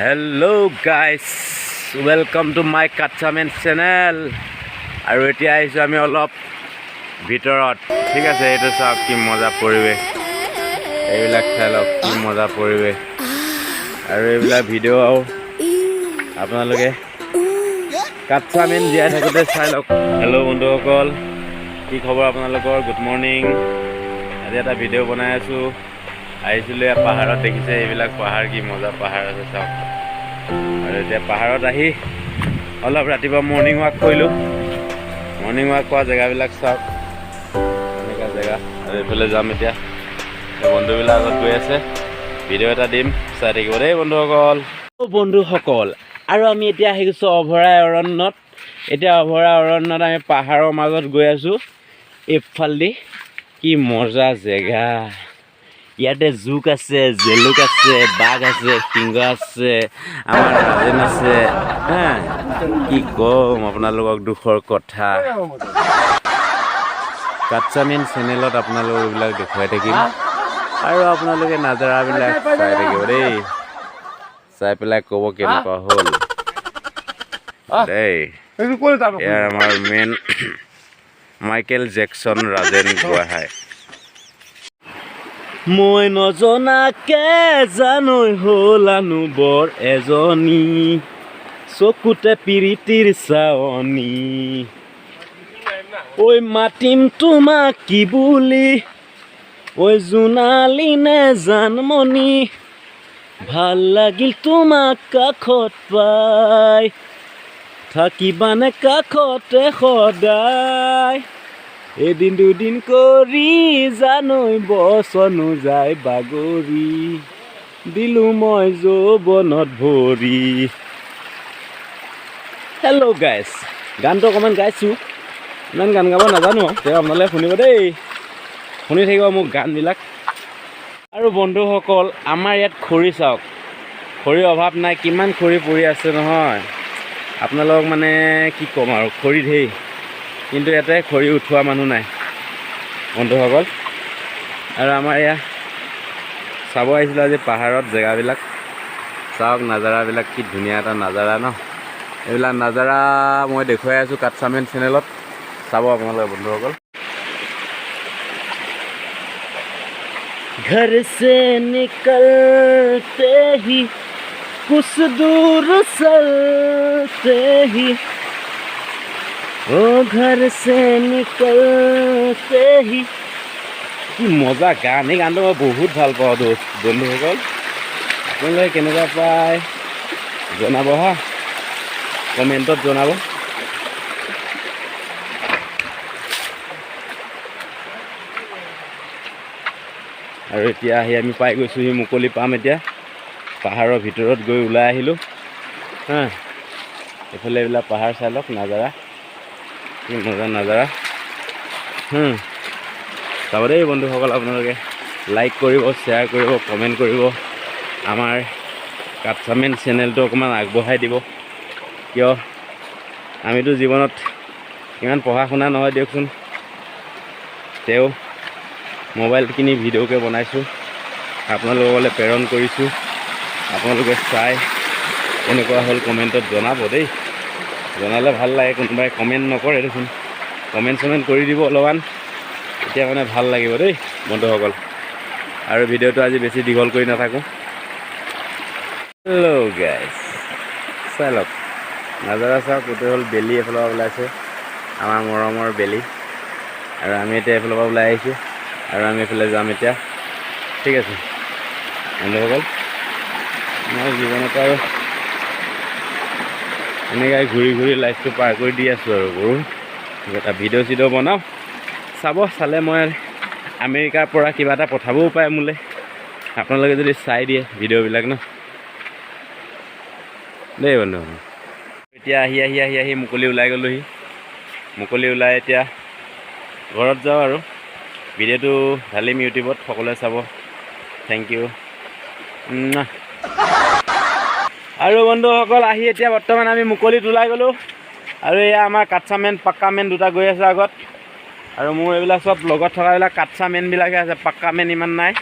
Hello guys, welcome to my Katsamen channel. আৰু এতিয়া আহিছোঁ আমি অলপ ভিতৰত, ঠিক আছে। এইটো চাওক, কি মজা পৰিৱেশ। এইবিলাক চাই লওক, কি মজা পৰিৱেশ। আৰু এইবিলাক ভিডিঅ' আৰু আপোনালোকে কাটচামেন জীয়াই থাকোঁতে চাই লওক। হেল্ল' বন্ধুসকল, কি খবৰ আপোনালোকৰ? Good morning. আজি এটা ভিডিঅ' বনাই আছোঁ। আহিছিলোঁ ইয়াত পাহাৰত। দেখিছে এইবিলাক পাহাৰ, কি মজা পাহাৰ আছে চাওক। আৰু এতিয়া পাহাৰত আহি অলপ ৰাতিপুৱা মৰ্ণিং ৱাক কৰিলোঁ। মৰ্ণিং ৱাক কৰা জেগাবিলাক চাওক, এনেকুৱা জেগা। আৰু এইফালে যাম এতিয়া। এই বন্ধুবিলাক আগত গৈ আছে। ভিডিঅ' এটা দিম, চাই থাকিব দেই বন্ধুসকল। বন্ধুসকল, আৰু আমি এতিয়া আহি গৈছোঁ অভয়াৰণ্যত। এতিয়া অভয়াৰণ্যত আমি পাহাৰৰ মাজত গৈ আছোঁ এইফালেদি। কি মজা জেগা! ইয়াতে জোক আছে, জেলুক আছে, বাঘ আছে, সিংহ আছে, আমাৰ ৰাজেন আছে। হা, কি ক'ম আপোনালোকক দুখৰ কথা। কাটচামিন চেনেলত আপোনালোকক এইবিলাক দেখুৱাই থাকিম আৰু আপোনালোকে নাজাৰাবিলাক চাই থাকিব দেই। চাই পেলাই ক'ব কেনেকুৱা হ'ল দেই। ইয়াৰ আমাৰ main Michael Jackson Rajen Gohain. মই নজনাকে জানৈ হলানো বৰ এজনী, চকুতে পিৰিতিৰ চাৱনি। ঐ মাতিম তোমাক কি বুলি, ঐ জোনালী নে জানমণি? ভাল লাগিল তোমাক কাষত পাই, থাকিবানে কাষতে সদায়? এদিন দুদিন কৰি জানৈ বচনো যায় বাগৰি, দিলো মই যৌৱনত ভৰি। হেল্ল' গাইছ, গানটো অকণমান গাইছোঁ। ইমান গান গাব নাজানো, তেওঁ আপোনালোকে শুনিব দেই। শুনি থাকিব মোৰ গানবিলাক। আৰু বন্ধুসকল, আমাৰ ইয়াত খৰি চাওক, খৰিৰ অভাৱ নাই। কিমান খৰি পৰি আছে নহয়, আপোনালোকক মানে কি ক'ম আৰু, খৰি ধেৰ। কিন্তু ইয়াতে খৰি উঠোৱা মানুহ নাই বন্ধুসকল। আৰু আমাৰ এয়া চাব আহিছিলোঁ আজি পাহাৰত জেগাবিলাক। চাওক নাজাৰাবিলাক, কি ধুনীয়া এটা নাজাৰা ন? এইবিলাক নাজাৰা মই দেখুৱাই আছোঁ কাটচামেন চেনেলত, চাব আপোনালোকে বন্ধুসকল। घर से निकलते ही, कुछ दूर चलते ही, ओ घर से निकलते ही। কি মজা গান! এই গানটো মই বহুত ভাল পাওঁ দোস্ত। বন্ধুসকল, আপোনালোকে কেনেকুৱা পায় জনাব হা, কমেণ্টত জনাব। আৰু এতিয়া আহি আমি পাই গৈছোঁহি, মুকলি পাম এতিয়া। পাহাৰৰ ভিতৰত গৈ ওলাই আহিলোঁ। হা, এইফালে এইবিলাক পাহাৰ চাই লওক, নাজাৰা, কি মজা নাজাৰা। চাব দেই বন্ধুসকল। আপোনালোকে লাইক কৰিব, শ্বেয়াৰ কৰিব, কমেণ্ট কৰিব। আমাৰ কাটচামেন চেনেলটো অকণমান আগবঢ়াই দিব। কিয়, আমিতো জীৱনত ইমান পঢ়া শুনা নহয় দিয়কচোন, তেওঁ মোবাইল কিনি ভিডিঅ'কে বনাইছোঁ, আপোনালোকলৈ প্ৰেৰণ কৰিছোঁ। আপোনালোকে চাই কেনেকুৱা হ'ল কমেণ্টত জনাব দেই। জনালে ভাল লাগে। কোনোবাই কমেণ্ট নকৰে দেখোন। কমেণ্ট চমেণ্ট কৰি দিব অলপমান, তেতিয়া মানে ভাল লাগিব দেই বন্ধুসকল। আৰু ভিডিঅ'টো আজি বেছি দীঘল কৰি নাথাকোঁ। হেল্ল' গাইছ, চাই লওক নাজাৰা চাওক। এইটো হ'ল বেলি, এফালৰ পৰা ওলাইছে, আমাৰ মৰমৰ বেলি। আৰু আমি এতিয়া এইফালৰ পৰা ওলাই আহিছোঁ আৰু আমি এইফালে যাম এতিয়া। ঠিক আছে বন্ধুসকল, মই জীৱনত আৰু এনেকৈ ঘূৰি ঘূৰি লাইফটো পাৰ কৰি দি আছোঁ। আৰু কৰোঁ এটা ভিডিঅ' চিডিঅ' বনাওঁ, চাব। চালে মই আমেৰিকাৰ পৰা কিবা এটা পঠাবও পাৰে মোলৈ, আপোনালোকে যদি চাই দিয়ে ভিডিঅ'বিলাক ন দেই বন্ধু। এতিয়া আহি আহি আহি আহি মুকলি ওলাই গ'লোহি। মুকলি ওলাই এতিয়া ঘৰত যাওঁ আৰু ভিডিঅ'টো ঢালিম ইউটিউবত, সকলোৱে চাব। Thank you. আৰু বন্ধুসকল, আহি এতিয়া বৰ্তমান আমি মুকলিত ওলাই গ'লোঁ। আৰু এয়া আমাৰ কাটচা মেন, পাক্কা মেন দুটা গৈ আছে আগত। আৰু মোৰ এইবিলাক চব লগত থকাবিলাক কাটচা মেনবিলাকহে আছে, পাক্কা মেন ইমান নাই।